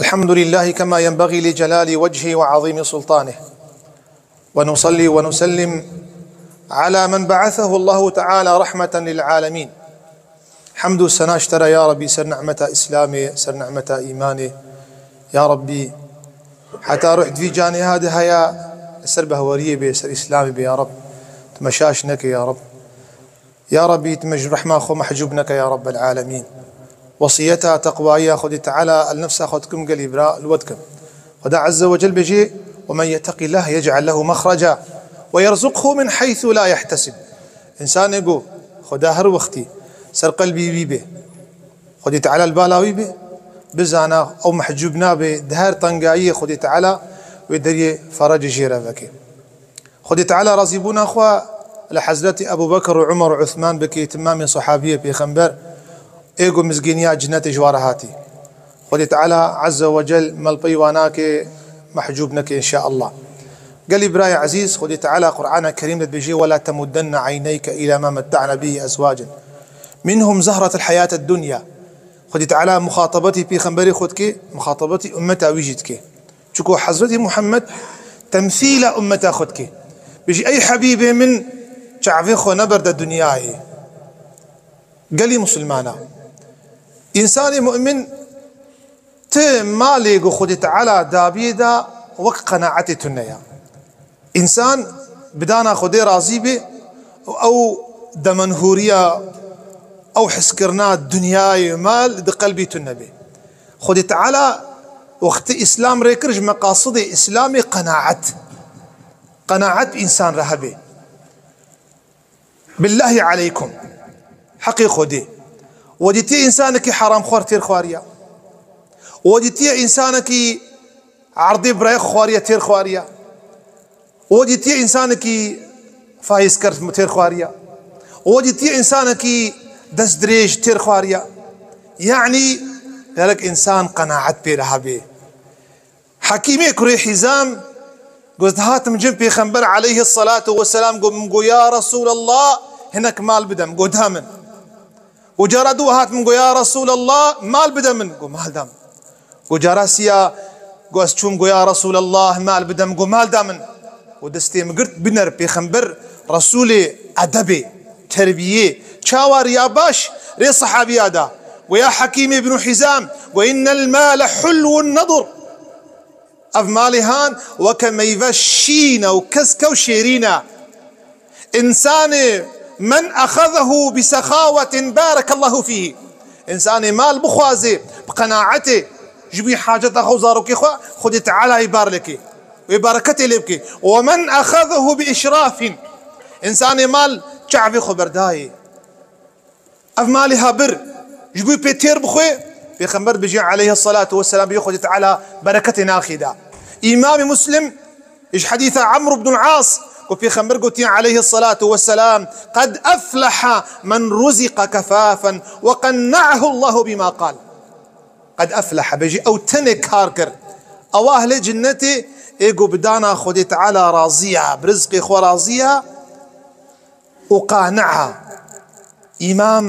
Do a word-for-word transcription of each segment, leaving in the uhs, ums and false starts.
الحمد لله كما ينبغي لجلال وجهه وعظيم سلطانه. ونصلي ونسلم على من بعثه الله تعالى رحمة للعالمين. حمد و sena ji te re ya Rabbî ser nimeta Îslamê, ser nimeta îmanê. Ya Rabbî, heta ruh di vî canê ha de heye, li ser behwariyê bê, ser Îslamê bê ya Rab. Tu me şaş neke ya Rab. Ya Rabbî, tu me ji rehma xwe mehcûb neke ya Rabbel alemîn. Wesiyeta teqwayiya Xwedê Teala li nefsa xwe dikim gelî bira li we dikim. Xweda Azze ve Cel bêjê, "ومن يتق الله يجعل له مخرجا ويرزقه من حيث لا يحتسب." Însanê ku Xweda her wextî ser qelbî wî bê, Xwedê Teala li bala wî bê, bizana ew mehcûb nabe, di her tengayiyê Xwedê Teala wê deriyê ferec jê re veke. Xwedê Teala razîbûna xwe li Hezretî Ebû Bekir û Umar û Uthman bike, timamê sehabiyê Pêxember, ê ku mizgîniya cinetê ji wa re hatî. Xwedê Teala Azze ve Cel me li pey wan nake, mehcûb neke înşeallah. Gelî birayê ezîz, Xwedê Teala Qur'ana Kerîm de dibêje, "ولا تمدن عينيك إلى ما متعنا به أزواجا منهم زهرة الحياة الدنيا." Xwedê Teala muxatabetî Pêxemberê xwe dike, muxatabetî ummeta wî jî dike. Çunku Hezretî Muhammed temsîla ummeta xwe dike. Bêjî, "Ey Hebîbê min, çavê xwe neber de dinyayê." Gelî musulmana, însanê mu'min ti malê ku Xwedê Teala dabiyê da wek qenaetê tune ya. Însan bi dana Xwedê razî bê û ew demenhûriya, ew hiskirina dinyayê mal di qelbî tune bê. Xwedê Teala wextê Îslam rê kir, ji meqasidê Îslamê qenaet. Qenaet însan re hebe. Billahî aleykum. Heqê Xwedê. We dîtiye însanekî heramxwar têr xwariya? We dîtiye însanekî erdê birayê xwe xwariye têr xwariya? We dîtiye însanekî faîzker têr xwariya? We dîtiye însanekî destdirêj têr xwariya? Yanî, gerek însan qenaet pê re hebe. Hekîmê kurê Hîzam got, dihatim cem Pêxember aleyhisselatu vesselam, got, min got, "Ya Resulallah, hinek mal bide min." Got, "Da min." Û cara dû hat min got, "Ya Resulallah, mal bide min." Got, "Mal da min." Got, cara siya, got, ez çûm, got, "Ya Resulallah, mal bide min." Got, "Mal da min." Û destê min girt, biner Pêxember Resulê edebê, terbiyê, çawa riya baş rê sehabiya da. Got, "Ya Hekîm ibn Hîzam, got, innel male hulwun nedur." Ev malê han weke meyve şîn e û kesk e û şêrîn e. Însanê, "men exezehu bi sexawetin barekallahu fîhî." Însanê mal bixwaze bi qenaetê, ji bo haceta xwe û zarokê xwe, Xwedê Teala yê bar lê ke, wê bereketê lê bike. "We men exezehu bi îşrafin." Însanê mal çavê xwe berdayê, ev malê ha bir, ji bo pê têr bixwe, Pêxember dibêje aleyhisselatu vesselam, bêje Xwedê Teala bereketê naxê da. Îmamê Muslim ji hedîsa Amr ibn al-As, ku Pêxember gotiye aleyhisselatu vesselam, "Qed efleha men ruziqa kefafen ve qenna'ahu Allahu bima qal." Qed efleha, bêjî ew tenê kar kir. Ew ahlê cinnetê ê ku bi dana Xwedê Teala razî ya, bi rizqê xwe razî ya, û qani'a. Îmam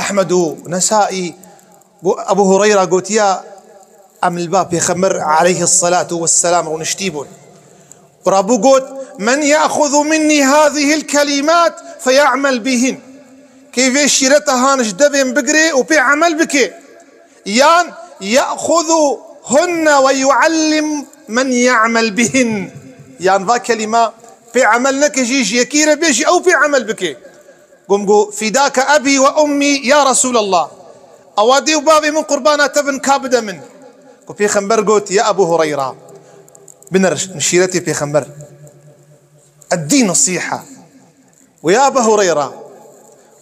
Ehmed û Nesaî got, Ebu Hureyra gotiya, em li ba Pêxember aleyhisselatu vesselam rûniştî bûn. Rabû got, "Men ya'xuzu minni hazihil kelimat feya'mel bihin." Kê vê şîreta han ji devê min bigire û pê emel bike. Yan ya'xuzuhunne ve yu'allim men ya'mel bihin. Yan va kelîma pê emel neke jî ji yekî re bê jî ew pê emel bike. Gom got, "Fidake ebî ve ummî ya Resûlallah." Ewa dê û bavê min qurbana te bin, ka bide min. Got, Pêxember got, "Ya Ebû Hureyra, biner şîretê Pêxember. Eddîn nesîha." Got, "Ya Ebû Hureyra."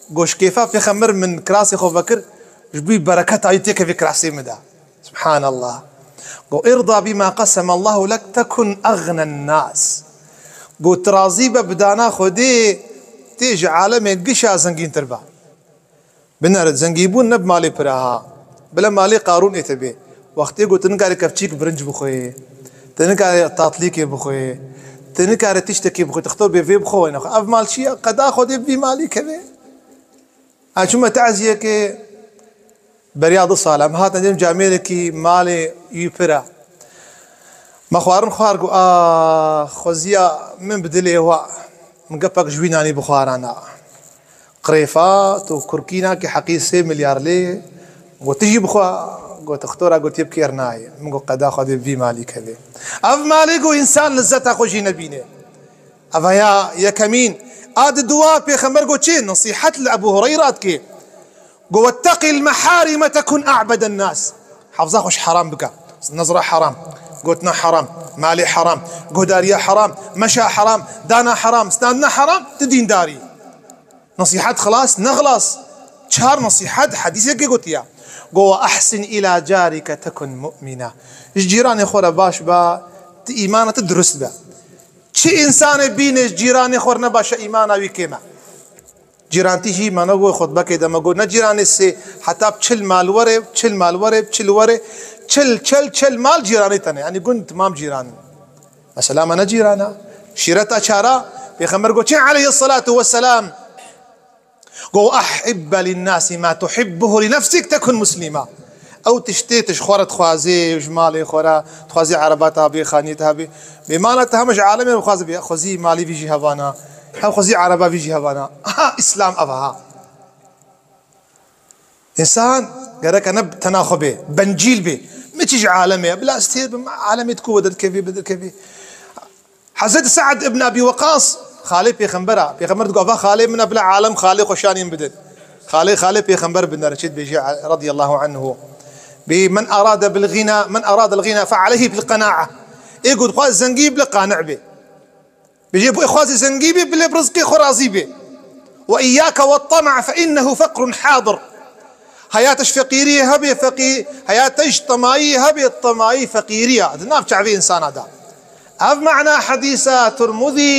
Got, "Ji kêfa Pêxember min kirasê xwe vekir, ji bo bereketa wî têkevê kirasê min de." Subhanallah. Got, "Irda bima qasema Allahu lek tekun aghnen nas." Got, "Tu razî be bi dana Xwedê, tê ji alemê gişa zengîntir be." Biner, zengîbûn ne bi malê pira ha. Bila malê Qarûnê te bê. Wextê ku tu nikarî kevçîk birinc bixwê, tu nikarî tatlîkê bixwê, tu nikarî tiştekî bixwê, tu xwe bê vê bixwe weyne xwe. Ev mal çi ye? Qeda Xwedê bi vî malî kevê. A çûme taziyekê, Beriya du sal em hatin cem camêrekî malê wî pir e. Me xwarin xwar, got, "A, xweziya min bi dilê we, min gepek ji wî nanî bixwarana." Qirêfat û kurkîna ki heqî sê milyar lê, got, "Tu jî bixwe." Got, "Xtora got yê bikêr nayê." Min got, "Qeda Xwedê bi vî malî kevê." Ev malê, got, însan lizzeta xwe jî nebîne. Ev ya yekemîn. A di dua Pêxember got çi? Nesîhet li Ebu Hureyra dike. Got, "Wetteqil meharime tekun a'beden nas." Hafza xwe ji heram bike. Nezra heram, gotina heram, malê heram, guhdariya heram, meşa heram, dana heram, standina heram, tu dîndarî. Nesîhet xilas, ne xilas. Çar nesîhet, hedîsekê gotiya. Got, "Ve ehsin ila carike tekun mu'mina." Ji cîranê xwe re baş be, tu îmana tu dirust be. Çi însanê bîne ji cîranê xwe re ne baş e, îmana wî kêm e. Cîrantî jî me negot xutbekê de, me got ne cîranê sê, heta çil mal were, çil mal were, çil were, çil, çil, çil mal cîranê tene. Yanî gund timam cîran in. Mesela me ne cîran e. Şîreta çara, Pêxember got çi aleyhissalatu vesselam? Got, "Ehibbe linnasi ma tuhibbuhu li nefsik tekun muslima." Ew tiştê tu ji xwe re dixwazî, ji malê xwe re dixwazî, ereba te bê, xaniyê te bê. Bê mala te heme ji alemê re dixwazî bê. Xwezî malê vî jî hevana. Hem xwezî ereba vî jî hevana. Aha, Îslam ev e ha. Însan gereke ne tena xwe bê, bencîl bê. Min çi ji alemê ye? Bila ez têr bim, alemê diku we derkevê, bi derkevê. Hezreti Se'd ibn Ebî Weqas, xalê Pêxember e. Pêxember digot, "Ava xalê min e, bila alem xalê xwe şanîn bidin." Xalê, xalê Pêxember binere, çi dibêje, radiyallahu anhu. Bê, "Men arade bil ghina, men arade al ghina fe aleyhi bil qenaa." Ê ku dixwaze zengî bile, qane bê. Bêje, "Bo xwazî zengî bê, bile bi rizqê xwe razî bê." "Ve iyyake ve tama fe innehu feqrun hadir." Heya te ji feqîriyê hebê, feqî-, heya te ji temayî hebê, temayî feqîriya di nav çavê însana de. Ev mana hedîsa Tirmidî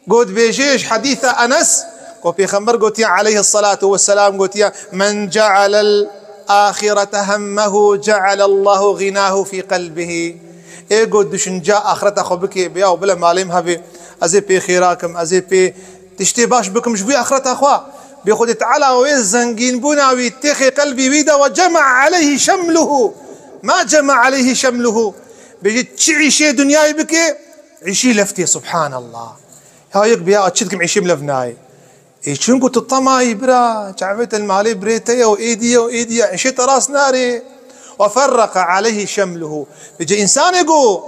got, bêje ji hedîsa Enes, ku Pêxember gotiye aleyhissalatu vesselam, gotiye, "Men cealel ahirete hemmehu cealallahu ghinahu fî qelbihi." Ê got, düşünce axireta xwe bikê, bi ya bile malê min hebê, ez ê pê xêra kim, ez ê pê tiştê baş bikim ji bo axireta xwe. Bê Xwedê Teala wê zengînbûna wî têxê qelbî wî de, "Ve cema aleyhi şemluhu." Ma cema aleyhi şemluhu. Bêje çi îşê dinyayê bikê, îşî leftê, subhanallah. Ya yek bi ya çi dikim, îşê min lev nayê. Ê, çunku tu temayî bira, çavê te li malê birê te ye û êdî ye û êdî ye, îşê te rast narê. "Ve ferraka aleyhi şemluhu." Bêje însanê ku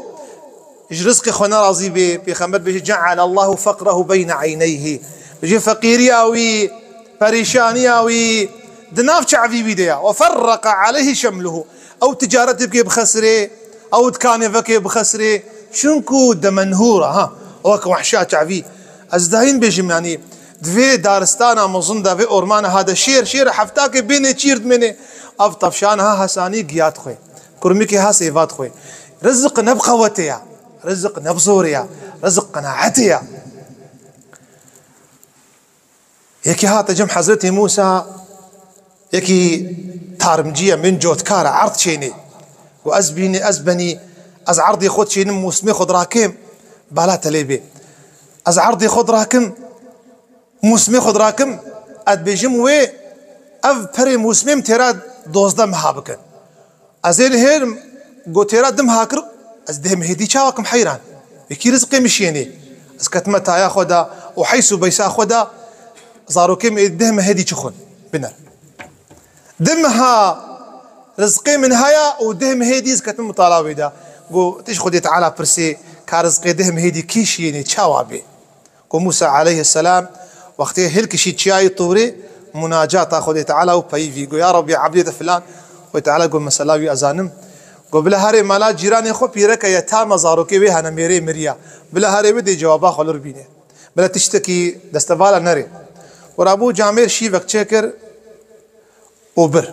ji rizqê xwe nerazî bê, Pêxember bêje, "Cealallahu feqrehu beyne eyneyhi." Bêje feqîriya wî, perîşaniya wî di nav çavî wî de ye. "Ve ferraka aleyhi şemluhu." Ew ticaretê bikê bixesirê, ew dikanê vekê bixesirê. Çunku demenhûr e, ha, wek wehşa çavî. Ez dahîn bêjim, yanî, di vê daristana mezin de, vê ormana ha de şêr, şêr heftakê bê nêçîr dimênê. Ev tavşana ha hesanî giya dixwe. Kurmikê ha sêva dixwe. Rizik ne bi qewetê ye. Rizik ne bi zorê ye. Rizik qenaetê ye. Yekî hate cem Hezretî Mûsa, yekî tarmcî ye, min cotkar e, erd çênê. Got, "Ez bînî, ez benî, ez erdê xwe çênim, mûsimê xwe dirakêm, bala te lê bê. Ez erdê xwe dirakim, mûsimê xwe dirakim, ez dibêjim wê ev perê mûsimê min têra dozdeh meha bikin." Ez ê li hêrim, got, têra du meha kir, ez deh mehê dî çawa kim heyran? Wekî rizqê min şiyênê. Ez ketime taya xwe de û heys û beysa xwe de, zarokê min ê deh mehê dî çi xwin? Biner. Du meha rizqê min haya û deh mehê dî ez ketime mitala wê de. Got, tu ji Xwedê Teala pirsê, ka rizqê deh mehê dî kî şiyênê, çawa bê? Ku Mûsa aleyhisselam wextê hilkişî çiyayê Tûrê, munacata Xwedê Teala û peyivî. Got, "Ya Rabbî, ebdê te filan." Xwedê Teala got, "Mesela wî ez zanim." Got, "Bila herê mala cîranê xwe, pîreke yetam e, zarokê wê hene, mêrê miriya. Bila herê bidê cewaba xwe li bîne. Bila tiştekî destevala nerê." Û rabû camêr şîvek çêkir, û bir.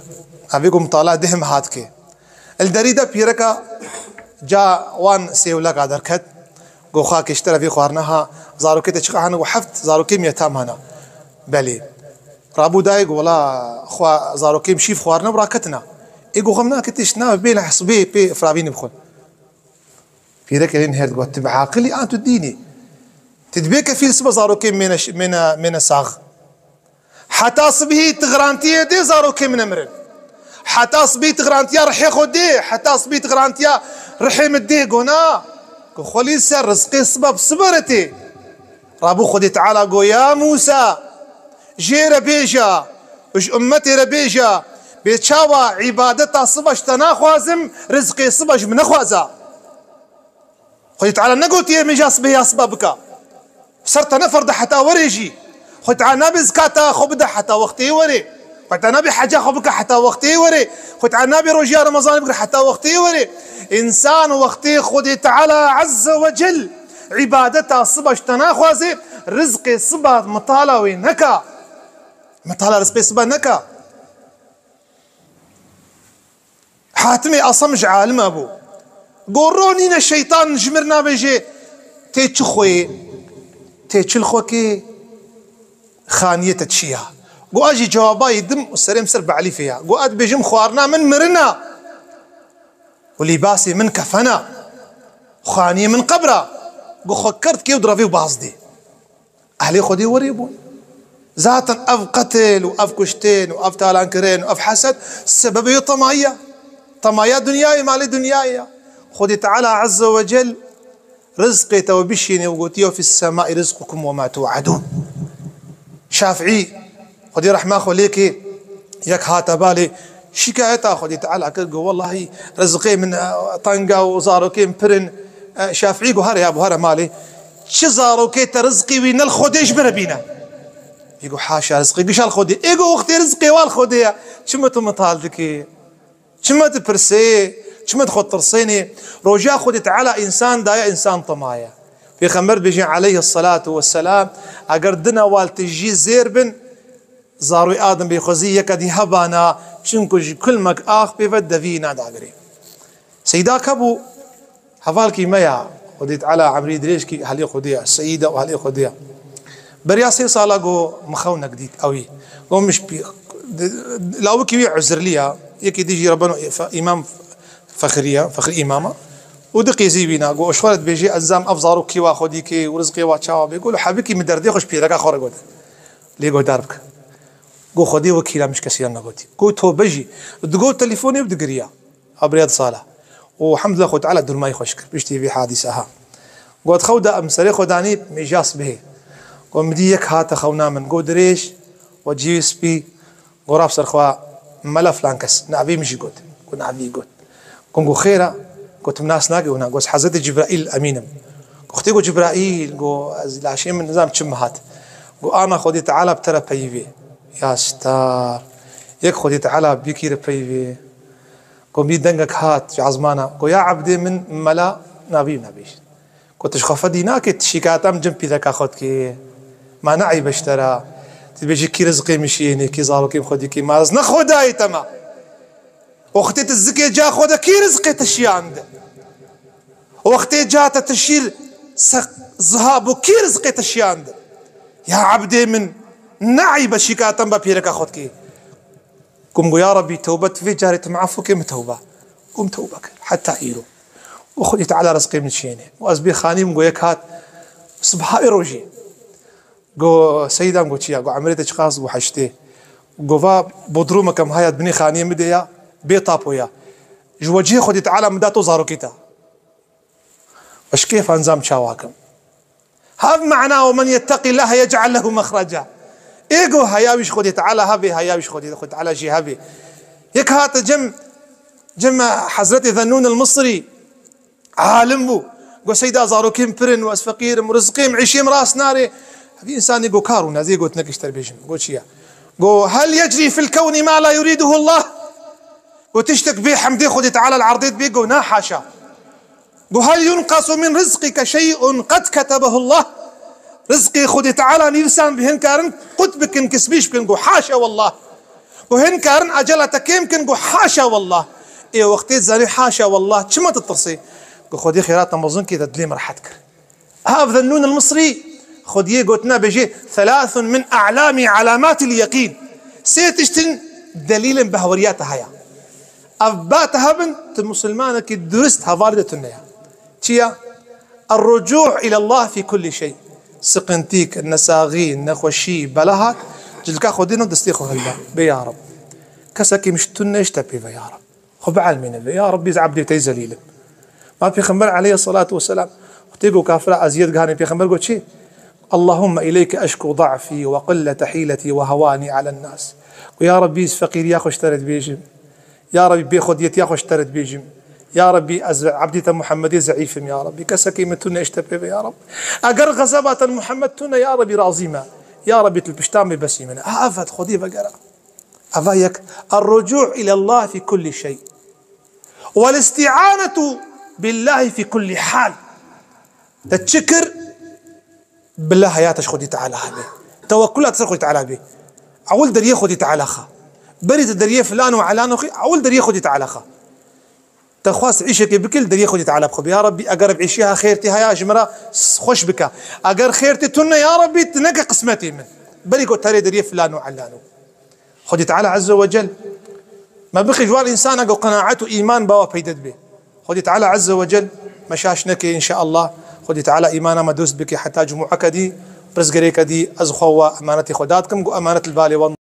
Evê ku mitala deh meha dike. Li derî de pîreka ca wan sêwleka derket. Got, "Xakê, ji te re vê xwarina ha, zarokê te çiqa hene?" Got, "Heft zarokê min yetam hene." "Belê." Rabû dayê got, "Wela xwe zarokê min şîv xwarine û raketina." Ê got, "Xem nake, tişt nabe, bê li hesibê pê firavînî bixwin." Pîreke lê nihêrt got, "Tu bi aqilî an tu dînî? Tu dibê kefîl sibe zarokê mêne, mêne, mêne sax. Heta sibhî tu garantiyê dê zarokê min nemirin." Heta sibî tu xirantiya rihê xwe dê, heta sibî tu xirantiya rihê min dê, go na. Go xwe lî ser rizqê siba bi siba re tê. Rabû Xwedê Teala go, ya Mûsa, jê re bêje, ji ummetê re bêje, bê çawa îbadeta siba ji te naxwazim, rizqê siba ji min nexwaza. Xwedê Teala negotiye hemîja sibê ya siba bike. Ser te ne ferda heta werê jî. Xwedê Teala nabe zikata xwe bide heta wextê werê. Xwedê Teala nabe heca xwe bike heta wextê werê. Xwedê Teala nabe rojiya Remezanê bigire heta wextê werê. Însan wextê Xwedê Teala Azze ve Cel îbadeta siba ji te naxwaze, rizqê siba mitala wê neka. Mitala rizqê siba neka. Hatimê Asam ji alima bû. Go ronîne şeytan ji mir nabêje, tê çi xweyê? Tê çil xwekê? Xaniyê te çi ya? Go a jî cewaba yê dim û serê min ser be'lîfê ya. Go a dibêjim xwarina min mirina. Û lîbasê min kefena. Xaniyê min qebra. Go xwe kerd kê û direvê û baz dê. Ehlê Xwedê werê bûn. Zaten ev qetil û ev kuştin û ev talankirin û ev hesed sebebê temayiya. Temayiya dinyayê, malê dinyayê ya. Xwedê Teala Azze ve Cel rizqê te we bişînê û gotiye, "Fis semai rizqukum ve ma tu'adun." Şafîî, Xwedê rehma xwe lê ke, yek hate balê şikayeta Xwedê Teala kir, got, "Wellahî rizqê min, e, teng e û zarokên pir in." E, Şafîî got, "Here ya, bo here malê. Çi zarokê te rizqî wî ne li Xwedê ji min re bîne." Ê got, "Haşa, rizqê gişa li Xwedê." Ê got, "Wextê rizqê wa li Xwedê ye, çima tu mital dikî? Çima tu pirsê? Çima tu xwe tirsênê?" Roja Xwedê Teala însan daye, însan temaye. Pêxember dibêje aleyhisselatu vesselam, eger dina wal tijî zêr bin, Zarûyê Adem bê xwezî yeke dî hebana, çinku ji kulmek ax pê ve devî nadagirê. Seyda ke bû, hevalkî me ya, Xwedê Teala emrî dirêj kî, helê Xwedê ya, Seyda û helê Xwedê ya. Beriya sê sala go min xewnek dît ewî. Go min ji pî-, lawikî wî uzirlî ya, yekî dî jî rebeno fe-, îmam Fexrî ya, Fexrî îmama. Û diqîzî wîna, go, "Ji xwe re dibêjî, ez zam ev zarok kî wa xwedî kê û rizqê wa çawa bê?" Go, "Li hebikî min derdê xwe ji pîreka xwe re got." Lê guhdar bike. Got, "Xwedê wekîla min ji kesî re negotî." Got, "Tobe jî." Digot telefonê û digiriya. Abriya du sala. Û hemdulillah Xwedê Teala durmayî xweş kir. Piştî vî hadîse ha. Got, "Xew da em serê xwe danî mêja sibihê." Got, "Min dî yek hate xewna min." Got, "Dirêj, we cî spî." Got, "Rab ser xwe mela filan kes." Navê min jî got. Got, "Navî got." Got, "Xêr e?" Got, "Min nas nake wina." Got, "Hezretê Cibraîl Emîn im." Got, "Xwedê got Cibraîl." Got, "Ez laşê min nizam çi min hat." Got, "Ana Xwedê Teala bi te re peyivê." Ya star. Yek Xwedê Teala bi yekî re peyivê. Got, "Bî dengek hat ji ezmana." Got, "Ya ebdê min mela navî min nabêjin." Got, "Tu ji xwe fedî nakê, tu şîkayeta min cem pîreka xwe dikê. Ma ne eyb e ji te re. Tu dibêjî kî rizqê min şiyênê, kî zarokê min xwedî kê. Ma ez ne xwedayê te me." Wextê tu zikê ca xwe de kî rizqê te şiyand? Wextê ca te tu şîr se-, ziha bû kî rizqê te şiyand? Ya ebdê min, ne eyb e şîkayeta min ba pîreka xwe dikê. Got, "Ya Rabbî, tewbe, tu vê carê tu min efû kê, min tewbe." Got, "Min tewbe kir, heta îro." Got, "Xwedê Teala rizqê min şiyênê." Got, "Ez bê xanî min." Got, yek hat, sibha wê rojê. Got, "Seyda min," got, "Çi ya?" Got, "Emrê te çiqas?" Got, "Heştê." Got, "Va bodrûmeke min haya di binê xaniyê min de ya, bê tapo ya. Ji wecihê Xwedê Teala min da to zarokê te." Ez kêfa nizam çawa kim. Hev mana, "Ve men yetteqillahe yec'al lehu mexreca." Ê got, heya wî ji Xwedê Teala hebe, heya wî ji Xwedê, Xwedê Teala jî hebe. Yek hate cem, cem Hezretê Zennûn el Misrî, alim bû. Got, "Seyda, zarokên pir in û ez feqîr im û rizqê min, îşê min rast nare." Vî însanî got, "Kar wina, ez ê gotinek ji te re bêjim." Got, "Çi ya?" Got, "Hel yecrî fil kewni ma la yurîduhu Allah?" Got, "Tiştek bê hemdê Xwedê Teala li erdê dibê?" Got, "Na, haşa." Got, "Hel yunqasu min rizqike şey'un qed ketebehu Allah?" Rizqê Xwedê Teala nivîsan bi hin karin qut bikin, kismîş bikin? Got, "Haşa wallah." Got, "Hin karin ecela te kêm kin?" Got, "Haşa wallah." Ê wextê zanî haşa wallah, çima tu tirsê? Got, "Xwedê xêra te mezin kê, te dilê min rehet kir." Ev Zennûn el Misrî, Xwediyê gotina bêjê, "Thelathun min a'lami alamatil yeqîn." Sê tiştin delîlên behweriya te heye. Ev ba te hebin, tu musulmanekî durist hevalê de tune ye. Çi ye? Er-rucû' îlellah fî kullî şey. Siqintîk, nesaxî, nexweşî, bela hat, cilka Xwedê ne destê xwe hilda. Bê ya Reb. Kesekî min ji tune ji te pê ve ya Rab. Xwe bielmîne vê. Ya Rabbî ez ebdê te zelîl im. Ma Pêxember aleyhisselatu vesselam, xwe tê ku kafira eziyet gihanê, Pêxember got çi? Allahümme ileyke eşku da'fî ve qillete hîletî ve hewanî alen nas. Ku ya Rabbî ez feqîriya xwe ji te re dibêjim. Ya Rabbî bêxwediyetiya xwe ji te re dibêjim. Ya Rabbî ez ebdê te Muhammedê zeîf im ya Rabbî. Kesekî min tune ji te pê ve ya Rabbî. Eger xezeba te Muhammed tune ya Rabbî razî me. Ya Rabbî tu li pişta min bê, besî min e. Ha, ev e, Xwedê vegere. Eva yek, الرجوع إلى الله في كل شيء والاستعانة بالله في كل حال. Te çi kir? Bila heyata ji Xwedî Teala hebe. Tewekkula te ser Xwedî Teala bê. Ewil deriyê Xwedî Teala xa. Berî te deriyê filan û elan û xî, ewil deriyê Xwedî Teala xa. Te xwest îşekê bikî, li deriyê Xwedî Teala bixwe. Ya Rabbî, eger ev îşiya xêr tê haya, ji min re xweş bike. Eger xêr tê tune, ya Rabbî, tu neke qismetê min. Berî ku terê deriyê filan û elan û. Xwedî Teala Azze ve Cel me bixî ji wan însana ku qenaet û îman bawa peyde dibe. Xwedî Teala Azze ve Cel me şaş neke, înşeallah. Xwedî Teala îmana me dûst bike heta cumûeke dî, pirsgirêke dî, ez xwe we emanetê xwe dadikim, ku emanet li balê wan.